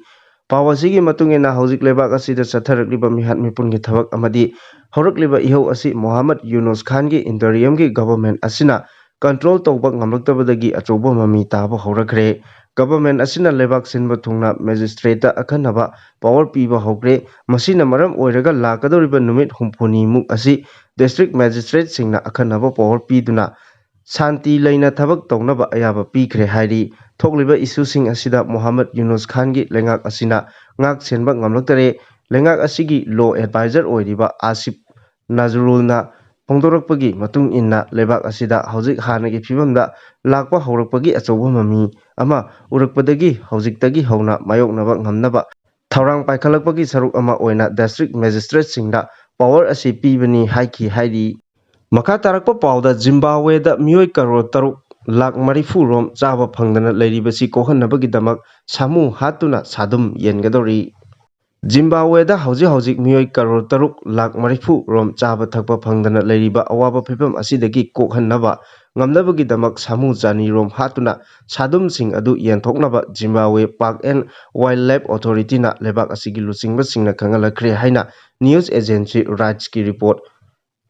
ꯄꯥꯎ ꯑꯁꯤꯒꯤ ꯃꯇꯨꯡ ꯏꯟꯅ, ꯍꯧꯖꯤꯛ ꯂꯩꯕꯥꯛ ꯑꯁꯤꯗ ꯆꯠꯊꯔꯛꯂꯤꯕ ꯃꯤꯍꯥꯠ ꯃꯤꯄꯨꯟꯒꯤ ꯊꯕꯛ ꯑꯃꯗꯤ ꯍꯧꯔꯛꯂꯤꯕ ꯏꯍꯧ ꯑꯁꯤ ꯃꯣꯍꯥꯃꯗ ꯌꯨꯅꯨꯁ ꯈꯥꯟꯒꯤ ꯏꯟꯇꯔꯤꯌꯝꯒꯤ ꯒꯚꯔꯟꯃꯦꯟꯠ ꯑꯁꯤꯅ ꯀꯟꯇ꯭ꯔꯣꯜ ꯇꯧꯕ ꯉꯝꯂꯛꯇꯕꯗꯒꯤ ꯑꯆꯧꯕ ꯃꯃꯤ ꯇꯥꯕ ꯍꯧꯔꯛꯈ꯭ꯔꯦ꯫ ꯒꯚꯔꯟꯃꯦꯟꯠ ꯑꯁꯤꯅ ꯂꯩꯕꯥꯛ ꯁꯤꯟꯕ ꯊꯨꯡꯅ ꯃꯦꯖꯤꯁꯇ꯭ꯔꯦꯠꯇ ꯑꯈꯟꯅꯕ ꯄꯥꯋꯔ ꯄꯤꯕ ꯍꯧꯈ꯭ꯔꯦ꯫ ꯃꯁꯤꯅ ꯃꯔꯝ ꯑꯣꯏꯔꯒ ꯂꯥꯛꯀꯗꯧꯔꯤꯕ ꯅꯨꯃꯤꯠ ꯍꯨꯝꯐꯨꯅꯤꯃꯨꯛ ꯑꯁꯤ ꯗꯤꯁꯇ꯭ꯔꯤꯛ ꯃꯦꯖꯤꯁꯇ꯭ꯔꯦꯠꯁꯤꯡꯅ ꯑꯈꯟꯅꯕ ꯄꯥꯋꯔ ꯄꯤꯗꯨꯅ ꯁꯥꯟꯇꯤ ꯂꯩꯅ ꯊꯕꯛ ꯇꯧꯅꯕ ꯑꯌꯥꯕ ꯄꯤꯈ꯭ꯔꯦ ꯍꯥꯏꯔꯤ꯫ ꯊꯣꯛꯂꯤꯕ ꯏꯁꯨꯁꯤꯡ ꯑꯁꯤꯗ ꯃꯣꯍꯥꯃꯗ ꯌꯨꯅꯨꯁ ꯈꯥꯟꯒꯤ ꯂꯩꯉꯥꯛ ꯑꯁꯤꯅ ꯉꯥꯛ ꯁꯦꯟꯕ ꯉꯝꯂꯛꯇꯔꯦ꯫ ꯂꯩꯉꯥꯛ ꯑꯁꯤꯒꯤ ꯂꯣ ꯑꯦꯗꯚꯥꯏꯖꯔ ꯑꯣꯏꯔꯤꯕ ꯑꯥꯁꯤꯐ ꯅꯖꯔꯨꯜꯅ ꯐꯣꯡꯗꯣꯔꯛꯄꯒꯤ ꯃꯇꯨꯡ ꯏꯟꯅ, ꯂꯩꯕꯥꯛ ꯑꯁꯤꯗ ꯍꯧꯖꯤꯛ ꯍꯥꯟꯅꯒꯤ ꯐꯤꯕꯝꯗ ꯂꯥꯛꯄ ꯍꯧꯔꯛꯄꯒꯤ ꯑꯆꯧꯕ ꯃꯃꯤ ꯑꯃ ꯎꯔꯛꯄꯗꯒꯤ ꯍꯧꯖꯤꯛꯇꯒꯤ ꯍꯧꯅ ꯃꯥꯌꯣꯛꯅꯕ ꯉꯝꯅꯕ ꯊꯧꯔꯥꯡ ꯄꯥꯏꯈꯠꯂꯛꯄꯒꯤ ꯁꯔꯨꯛ ꯑꯃ ꯑꯣꯏꯅ ꯗꯤꯁꯇ꯭ꯔꯤꯛ ꯃꯦꯖꯤꯁꯇ꯭ꯔꯦꯠꯁꯤꯡꯗ ꯄꯥꯋꯔ ꯑꯁꯤ ꯄꯤꯕꯅꯤ ꯍꯥꯏꯈꯤ ꯍꯥꯏꯔꯤ꯫ ꯃꯈꯥ ꯇꯥꯔꯛꯄ ꯄꯥꯎꯗ, ꯖꯤꯝꯕꯥꯕ꯭ꯋꯦꯗ ꯃꯤꯑꯣꯏ ꯀꯔꯣꯔ ꯇꯔꯨꯛ ꯂꯥꯛ ꯃꯔꯤꯐꯨ ꯔꯣꯝ ꯆꯥꯕ ꯐꯪꯗꯅ ꯂꯩꯔꯤꯕꯁꯤ ꯀꯣꯛꯍꯟꯅꯕꯒꯤꯗꯃꯛ ꯁꯥꯃꯨ ꯍꯥꯠꯇꯨꯅ ꯁꯥꯗꯨꯝ ꯌꯦꯟꯒꯗꯧꯔꯤ꯫ ꯖꯤꯝꯕꯥꯕ꯭ꯋꯦꯗ ꯍꯧꯖꯤꯛ ꯍꯧꯖꯤꯛ ꯃꯤꯑꯣꯏ ꯀꯔꯣꯔ ꯇꯔꯨꯛ ꯂꯥꯛ ꯃꯔꯤꯐꯨ ꯔꯣꯝ ꯆꯥꯕ ꯊꯛꯄ ꯐꯪꯗꯅ ꯂꯩꯔꯤꯕ ꯑꯋꯥꯕ ꯐꯤꯚꯝ ꯑꯁꯤꯗꯒꯤ ꯀꯣꯛꯍꯟꯅꯕ ꯉꯝꯅꯕꯒꯤꯗꯃꯛ ꯁꯥꯃꯨ ꯆꯅꯤ ꯔꯣꯝ ꯍꯥꯠꯇꯨꯅ ꯁꯥꯗꯨꯝꯁꯤꯡ ꯑꯗꯨ ꯌꯦꯟꯊꯣꯛꯅꯕ ꯖꯤꯝꯕꯥꯕ꯭ꯋꯦ ꯄꯥꯔꯛ ꯑꯦꯟ ꯋꯥꯏꯜꯗ ꯂꯥꯏꯐ ꯑꯣꯊꯣꯔꯤꯇꯤꯅ ꯂꯩꯕꯥꯛ ꯑꯁꯤꯒꯤ ꯂꯨꯆꯤꯡꯕꯁꯤꯡꯅ ꯈꯪꯍꯜꯂꯛꯈ꯭ꯔꯦ ꯍꯥꯏꯅ ꯅ꯭ꯌꯨꯁ ꯑꯦꯖꯦꯟꯁꯤ ꯔꯥꯏꯠꯁꯀꯤ ꯔꯤꯄꯣꯔꯠ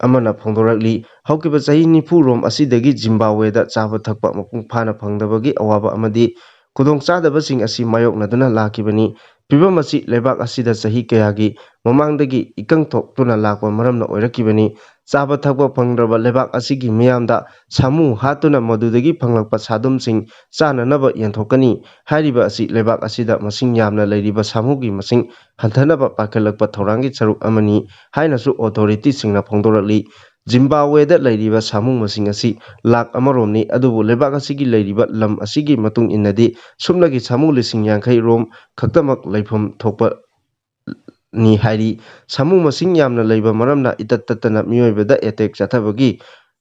ꯑꯃꯅ ꯐꯣꯡꯗꯣꯔꯛꯂꯤ꯫ ꯍꯧꯈꯤꯕ ꯆꯍꯤ ꯅꯤꯐꯨ ꯔꯣꯝ ꯑꯁꯤꯗꯒꯤ ꯖꯤꯝꯕꯥꯕ꯭ꯋꯦꯗ ꯆꯥꯕ ꯊꯛꯄ ꯃꯄꯨꯡ ꯐꯥꯅ ꯐꯪꯗꯕꯒꯤ ꯑꯋꯥꯕ ꯑꯃꯗꯤ ꯈꯨꯗꯣꯡꯆꯥꯗꯕꯁꯤꯡ ꯑꯁꯤ ꯃꯥꯌꯣꯛꯅꯗꯨꯅ ꯂꯥꯛꯈꯤꯕꯅꯤ꯫ ꯐꯤꯚꯝ ꯑꯁꯤ ꯂꯩꯕꯥꯛ ꯑꯁꯤꯗ ꯆꯍꯤ ꯀꯌꯥꯒꯤ ꯃꯃꯥꯡꯗꯒꯤ ꯏꯀꯪ ꯊꯣꯛꯇꯨꯅ ꯂꯥꯛꯄ ꯃꯔꯝꯅ ꯑꯣꯏꯔꯛꯈꯤꯕꯅꯤ꯫ ꯆꯥꯕ ꯊꯛꯄ ꯐꯪꯗ꯭ꯔꯕ ꯂꯩꯕꯥꯛ ꯑꯁꯤꯒꯤ ꯃꯤꯌꯥꯝꯗ ꯁꯥꯃꯨ ꯍꯥꯠꯇꯨꯅ ꯃꯗꯨꯗꯒꯤ ꯐꯪꯂꯛꯄ ꯁꯥꯗꯨꯝꯁꯤꯡ ꯆꯥꯅꯅꯕ ꯌꯦꯟꯊꯣꯛꯀꯅꯤ꯫ ꯍꯥꯏꯔꯤꯕ ꯑꯁꯤ ꯂꯩꯕꯥꯛ ꯑꯁꯤꯗ ꯃꯁꯤꯡ ꯌꯥꯝꯅ ꯂꯩꯔꯤꯕ ꯁꯥꯃꯨꯒꯤ ꯃꯁꯤꯡ ꯍꯟꯊꯅꯕ ꯄꯥꯏꯈꯠꯂꯛꯄ ꯊꯧꯔꯥꯡꯒꯤ ꯁꯔꯨꯛ ꯑꯃꯅꯤ ꯍꯥꯏꯅꯁꯨ ꯑꯣꯊꯣꯔꯤꯇꯤꯁꯤꯡꯅ ꯐꯣꯡꯗꯣꯔꯛꯂꯤ꯫ ꯖꯤꯝꯕꯥꯕ꯭ꯋꯦꯗ ꯂꯩꯔꯤꯕ ꯁꯥꯃꯨ ꯃꯁꯤꯡ ꯑꯁꯤ ꯂꯥꯛ ꯑꯃꯔꯣꯝꯅꯤ, ꯑꯗꯨꯕꯨ ꯂꯩꯕꯥꯛ ꯑꯁꯤꯒꯤ ꯂꯩꯔꯤꯕ ꯂꯝ ꯑꯁꯤꯒꯤ ꯃꯇꯨꯡ ꯏꯟꯅꯗꯤ ꯁꯨꯞꯅꯒꯤ ꯁꯥꯃꯨ ꯂꯤꯁꯤꯡ ꯌꯥꯡꯈꯩ ꯔꯣꯝ ꯈꯛꯇꯃꯛ ꯂꯩꯐꯝ ꯊꯣꯛꯄꯅꯤ ꯍꯥꯏꯔꯤ꯫ ꯁꯥꯃꯨ ꯃꯁꯤꯡ ꯌꯥꯝꯅ ꯂꯩꯕ ꯃꯔꯝꯅ ꯏꯇꯠ ꯇꯠꯇꯅ ꯃꯤꯑꯣꯏꯕꯗ ꯑꯦꯇꯦꯛ ꯆꯠꯊꯕꯒꯤ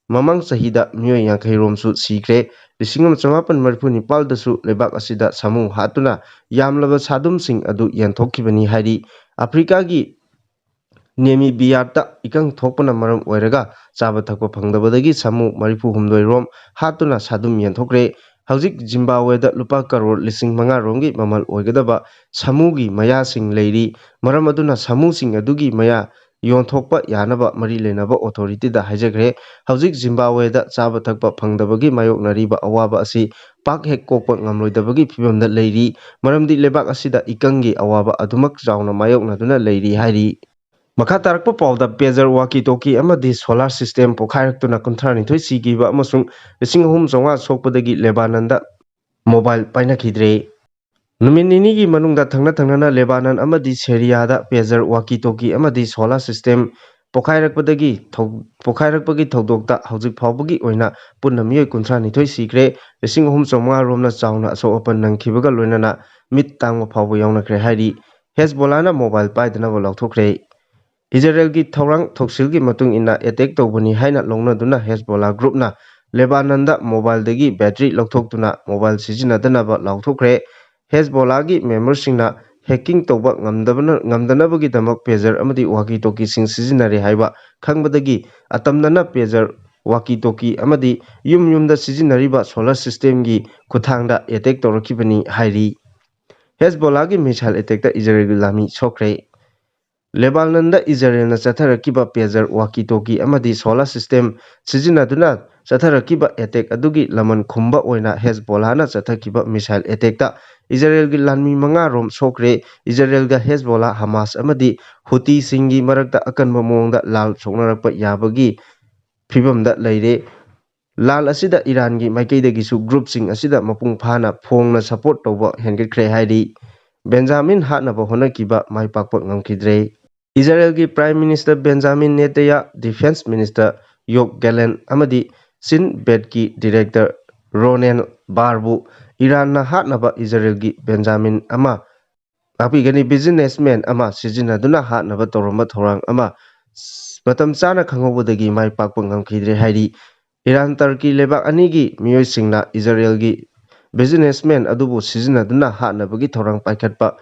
ꯃꯃꯥꯡ ꯆꯍꯤꯗ ꯃꯤꯑꯣꯏ ꯌꯥꯡꯈꯩ ꯔꯣꯝꯁꯨ ꯁꯤꯈ꯭ꯔꯦ꯫ ꯂꯤꯁꯤꯡ ꯑꯃ ꯆꯃꯥꯄꯟ ꯃꯔꯤꯐꯨ ꯅꯤꯄꯥꯜꯗꯁꯨ ꯂꯩꯕꯥꯛ ꯑꯁꯤꯗ ꯁꯥꯃꯨ ꯍꯥꯠꯇꯨꯅ ꯌꯥꯝꯂꯕ ꯁꯥꯗꯨꯝꯁꯤꯡ ꯑꯗꯨ ꯌꯦꯟꯊꯣꯛꯈꯤꯕꯅꯤ ꯍꯥꯏꯔꯤ꯫ ꯑꯐ꯭ꯔꯤꯀꯥꯒꯤ ꯅꯦꯃꯤꯕꯤꯌꯥꯗ ꯏꯀꯪ ꯊꯣꯛꯄꯅ ꯃꯔꯝ ꯑꯣꯏꯔꯒ ꯆꯥꯕ ꯊꯛꯄ ꯐꯪꯗꯕꯗꯒꯤ ꯁꯥꯃꯨ ꯃꯔꯤꯐꯨ ꯍꯨꯝꯗꯣꯏ ꯔꯣꯝ ꯍꯥꯠꯇꯨꯅ ꯁꯥꯗꯨꯝ ꯌꯦꯟꯊꯣꯛꯈ꯭ꯔꯦ꯫ ꯍꯧꯖꯤꯛ ꯖꯤꯝꯕꯥꯕ꯭ꯋꯦꯗ ꯂꯨꯄꯥ ꯀꯔꯣꯔ ꯂꯤꯁꯤꯡ ꯃꯉꯥ ꯔꯣꯝꯒꯤ ꯃꯃꯜ ꯑꯣꯏꯒꯗꯕ ꯁꯥꯃꯨꯒꯤ ꯃꯌꯥꯁꯤꯡ ꯂꯩꯔꯤ꯫ ꯃꯔꯝ ꯑꯗꯨꯅ ꯁꯥꯃꯨꯁꯤꯡ ꯑꯗꯨꯒꯤ ꯃꯌꯥ ꯌꯣꯟꯊꯣꯛꯄ ꯌꯥꯅꯕ ꯃꯔꯤ ꯂꯩꯅꯕ ꯑꯣꯊꯣꯔꯤꯇꯤꯗ ꯍꯥꯏꯖꯈ꯭ꯔꯦ꯫ ꯍꯧꯖꯤꯛ ꯖꯤꯝꯕꯥꯕ꯭ꯋꯦꯗ ꯆꯥꯕ ꯊꯛꯄ ꯐꯪꯗꯕꯒꯤ ꯃꯥꯌꯣꯛꯅꯔꯤꯕ ꯑꯋꯥꯕ ꯑꯁꯤ ꯄꯥꯛ ꯍꯦꯛ ꯀꯣꯛꯄ ꯉꯝꯂꯣꯏꯗꯕꯒꯤ ꯐꯤꯕꯝꯗ ꯂꯩꯔꯤ꯫ ꯃꯔꯝꯗꯤ ꯂꯩꯕꯥꯛ ꯑꯁꯤꯗ ꯏꯀꯪꯒꯤ ꯑꯋꯥꯕ ꯑꯗꯨꯃꯛ ꯆꯥꯎꯅ ꯃꯥꯌꯣꯛꯅꯗꯨꯅ ꯂꯩꯔꯤ ꯍꯥꯏꯔꯤ꯫ ꯃꯈꯥ ꯇꯥꯔꯛꯄ ꯄꯥꯎꯗ, ꯄꯦꯖꯔ, ꯋꯥꯀꯤ ꯇꯣꯀꯤ ꯑꯃꯗꯤ ꯁꯣꯂꯥꯔ ꯁꯤꯁꯇꯦꯝ ꯄꯣꯈꯥꯏꯔꯛꯇꯨꯅ ꯀꯨꯟꯊ꯭ꯔꯥ ꯅꯤꯊꯣꯏ ꯁꯤꯈꯤꯕ ꯑꯃꯁꯨꯡ ꯂꯤꯁꯤꯡ ꯑꯍꯨꯝ ꯆꯥꯝꯃꯉꯥ ꯁꯣꯛꯄꯗꯒꯤ ꯂꯦꯕꯥꯅꯟꯗ ꯃꯣꯕꯥꯏꯜ ꯄꯥꯏꯅꯈꯤꯗ꯭ꯔꯦ꯫ ꯅꯨꯃꯤꯠ ꯅꯤꯅꯤꯒꯤ ꯃꯅꯨꯡꯗ ꯊꯪꯅ ꯊꯪꯅꯅ ꯂꯦꯕꯥꯅꯟ ꯑꯃꯗꯤ ꯁꯦꯔꯤꯌꯥꯗ ꯄꯦꯖꯔ, ꯋꯥꯀꯤ ꯇꯣꯀꯤ ꯑꯃꯗꯤ ꯁꯣꯂꯥꯔ ꯁꯤꯁꯇꯦꯝ ꯄꯣꯈꯥꯏꯔꯛꯄꯗꯒꯤ ꯊꯧ-, ꯄꯣꯈꯥꯏꯔꯛꯄꯒꯤ ꯊꯧꯗꯣꯛꯇ ꯍꯧꯖꯤꯛ ꯐꯥꯎꯕꯒꯤ ꯑꯣꯏꯅ ꯄꯨꯟꯅ ꯃꯤꯑꯣꯏ ꯀꯨꯟꯊ꯭ꯔꯥ ꯅꯤꯊꯣꯏ ꯁꯤꯈ꯭ꯔꯦ, ꯂꯤꯁꯤꯡ ꯑꯍꯨꯝ ꯆꯥꯝꯃꯉꯥ ꯔꯣꯝꯅ ꯆꯥꯎꯅ ꯑꯁꯣꯛ ꯑꯄꯟ ꯅꯪꯈꯤꯕꯒ ꯂꯣꯏꯅꯅ ꯃꯤꯠ ꯇꯥꯡꯕ ꯐꯥꯎꯕ ꯌꯥꯎꯅꯈ꯭ꯔꯦ ꯍꯥꯏꯔꯤ꯫ ꯍꯦꯖꯕꯣꯂꯥꯅ ꯃꯣꯕꯥꯏꯜ ꯄꯥꯏꯗꯅꯕ ꯂꯥꯎꯊꯣꯛꯈ꯭ꯔꯦ꯫ ꯏꯖꯔꯦꯜꯒꯤ ꯊꯧꯔꯥꯡ ꯊꯧꯁꯤꯜꯒꯤ ꯃꯇꯨꯡ ꯏꯟꯅ ꯑꯦꯇꯦꯛ ꯇꯧꯕꯅꯤ ꯍꯥꯏꯅ ꯂꯧꯅꯗꯨꯅ ꯍꯦꯖꯕꯣꯂꯥ ꯒ꯭ꯔꯨꯞꯅ ꯂꯦꯕꯥꯅꯟꯗ ꯃꯣꯕꯥꯏꯜꯗꯒꯤ ꯕꯦꯇ꯭ꯔꯤ ꯂꯧꯊꯣꯛꯇꯨꯅ ꯃꯣꯕꯥꯏꯜ ꯁꯤꯖꯤꯟꯅꯗꯅꯕ ꯂꯥꯎꯊꯣꯛꯈ꯭ꯔꯦ꯫ ꯍꯦꯖꯕꯣꯂꯥꯒꯤ ꯃꯦꯝꯕꯔꯁꯤꯡꯅ ꯍꯦꯛꯀꯤꯡ ꯇꯧꯕ ꯉꯝꯗꯕꯅ-, ꯉꯝꯗꯅꯕꯒꯤꯗꯃꯛ ꯄꯦꯖꯔ ꯑꯃꯗꯤ ꯋꯥꯀꯤ ꯇꯣꯀꯤꯁꯤꯡ ꯁꯤꯖꯤꯟꯅꯔꯦ ꯍꯥꯏꯕ ꯈꯪꯕꯗꯒꯤ ꯑꯇꯝꯅꯅ ꯄꯦꯖꯔ, ꯋꯥꯀꯤ ꯇꯣꯀꯤ ꯑꯃꯗꯤ ꯌꯨꯝ ꯌꯨꯝꯗ ꯁꯤꯖꯤꯟꯅꯔꯤꯕ ꯁꯣꯂꯔ ꯁꯤꯁꯇꯦꯝꯒꯤ ꯈꯨꯠꯊꯥꯡꯗ ꯑꯦꯇꯦꯛ ꯇꯧꯔꯛꯈꯤꯕꯅꯤ ꯍꯥꯏꯔꯤ꯫ ꯍꯦꯖꯕꯣꯂꯥꯒꯤ ꯃꯤꯁꯥꯏꯜ ꯑꯦꯇꯦꯛꯇ ꯏꯖꯔꯦꯜꯒꯤ ꯂꯥꯟꯃꯤ ꯁꯣꯛꯈ꯭ꯔꯦ꯫ ꯂꯦꯕꯥꯅꯟꯗ ꯏꯖꯔꯦꯜꯅ ꯆꯠꯊꯔꯛꯈꯤꯕ ꯄꯦꯖꯔ, ꯋꯥꯀꯤ ꯇꯣꯀꯤ ꯑꯃꯗꯤ ꯁꯣꯂꯥꯔ ꯁꯤꯁꯇꯦꯝ ꯁꯤꯖꯤꯟꯅꯗꯨꯅ ꯆꯠꯊꯔꯛꯈꯤꯕ ꯑꯦꯇꯦꯛ ꯑꯗꯨꯒꯤ ꯂꯃꯟ ꯈꯨꯝꯕ ꯑꯣꯏꯅ ꯍꯦꯖꯕꯣꯂꯥꯅ ꯆꯠꯊꯈꯤꯕ ꯃꯤꯁꯥꯏꯜ ꯑꯦꯇꯦꯛꯇ ꯏꯖꯔꯦꯜꯒꯤ ꯂꯥꯟꯃꯤ ꯃꯉꯥ ꯔꯣꯝ ꯁꯣꯛꯈ꯭ꯔꯦ꯫ ꯏꯖꯔꯦꯜꯒ ꯍꯦꯖꯕꯣꯂꯥ, ꯍꯃꯥꯁ ꯑꯃꯗꯤ ꯍꯨꯇꯤꯁꯤꯡꯒꯤ ꯃꯔꯛꯇ ꯑꯀꯟꯕ ꯃꯑꯣꯡꯗ ꯂꯥꯜ ꯁꯣꯛꯅꯔꯛꯄ ꯌꯥꯕꯒꯤ ꯐꯤꯕꯝꯗ ꯂꯩꯔꯦ꯫ ꯂꯥꯜ ꯑꯁꯤꯗ ꯏꯔꯥꯟꯒꯤ ꯃꯥꯏꯀꯩꯗꯒꯤꯁꯨ ꯒ꯭ꯔꯨꯞꯁꯤꯡ ꯑꯁꯤꯗ ꯃꯄꯨꯡ ꯐꯥꯅ ꯐꯣꯡꯅ ꯁꯄꯣꯔꯠ ꯇꯧꯕ ꯍꯦꯟꯒꯠꯈ꯭ꯔꯦ ꯍꯥꯏꯔꯤ꯫ ꯕꯦꯟꯖꯥꯃꯤꯟ ꯍꯥꯠꯅꯕ ꯍꯣꯠꯅꯈꯤꯕ ꯃꯥꯏ ꯄꯥꯛꯄ ꯉꯝꯈꯤꯗ꯭ꯔꯦ꯫ ꯏꯖꯔꯦꯜꯒꯤ prime minister Benjamin ꯅꯦꯇꯌꯥ, defence minister ꯌꯣꯕ ꯒꯦꯂꯦꯟ ꯑꯃꯗꯤ ꯁꯤꯟ ꯕꯦꯠꯀꯤ ꯗꯤꯔꯦꯛꯇꯔ ꯔꯣꯅꯦꯟ ꯕꯥꯔꯕꯨ ꯏꯔꯥꯟꯅ ꯍꯥꯠꯅꯕ ꯏꯖꯔꯦꯜꯒꯤ ꯕꯦꯟꯖꯥꯃꯤꯟ ꯑꯃ ꯇꯥꯛꯄꯤꯒꯅꯤ, ꯕꯤꯖꯤꯅꯦꯁꯃꯦꯟ ꯑꯃ ꯁꯤꯖꯤꯟꯅꯗꯨꯅ ꯍꯥꯠꯅꯕ ꯇꯧꯔꯝꯕ ꯊꯧꯔꯥꯡ ꯑꯃ ꯃꯇꯝ ꯆꯥꯅ ꯈꯪꯍꯧꯕꯗꯒꯤ ꯃꯥꯏ ꯄꯥꯛꯄ ꯉꯝꯈꯤꯗ꯭ꯔꯦ ꯍꯥꯏꯔꯤ꯫ ꯏꯔꯥꯟ ꯇꯔꯀꯤ ꯂꯩꯕꯥꯛ ꯑꯅꯤꯒꯤ ꯃꯤꯑꯣꯏꯁꯤꯡꯅ ꯏꯖꯔꯦꯜꯒꯤ ꯕꯤꯖꯤꯅꯦꯁꯃꯦꯟ ꯑꯗꯨꯕꯨ ꯁꯤꯖꯤꯟꯅꯗꯨꯅ ꯍꯥꯠꯅꯕꯒꯤ ꯊꯧꯔꯥꯡ ꯄꯥꯏꯈꯠꯄ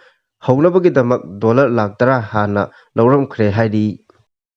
ꯍꯧꯅꯕꯒꯤꯗꯃꯛ ꯗꯣꯂꯔ ꯂꯥꯈ ꯇꯔꯥ ꯍꯥꯟꯅ ꯂꯧꯔꯝꯈ꯭ꯔꯦ ꯍꯥꯏꯔꯤ꯫